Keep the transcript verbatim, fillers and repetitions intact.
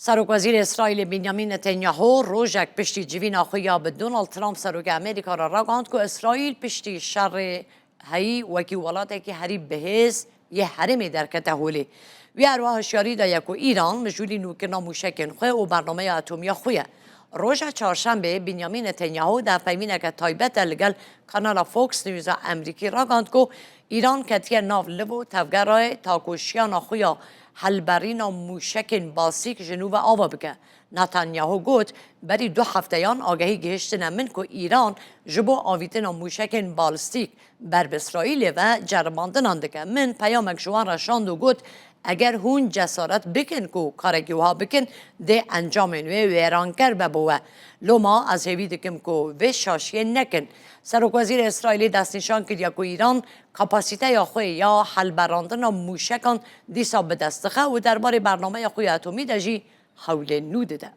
Serokwezîrê Îsraîlê Benyamin Netanyahu rojek piştî civîna xwe ya bi Donald Trump serokê Amerîka re ragihand ku Îsraîl piştî şerê heyî wekî welatekî herî bihêz yê herêmê derkete holê. Wî her wiha hişyarî daye ku Îran mijûlî nûkirina mûşekên xwe û bernameya atomî ya xwe ye. Roja çarşembê Benyamin Netanyahu di hevpeyvîneke taybet de li gel kanala Fox News a Amerîkî ragihand ku Îran ketiye nav liv û tevgerayê ta ku şiyana xwe ya helberîna mûşekên balstîk ji nû ve ava bike. Netanyahu got, berî du hefteyan agahî gihiştine min ku Îran ji bo avîtina mûşekên balstîk ber bi Îsraîlê ve ceribandinan dike. Min peyamek ji wan re şand û got, eger hûn cesaret bikin ku karekî wiha bikin, dê encamên wê wêranker be bo we. Loma ez hêvî dikim ku vê şaşiyê nekin. Serokwezîrê Îsraîlê destnîşan kiriye ku Îran kapasîteya xwe ya helberandina mûşekan dîsa bi dest dixe û derbarê bernameya xwe ya atomî de jî hewlên nû dide.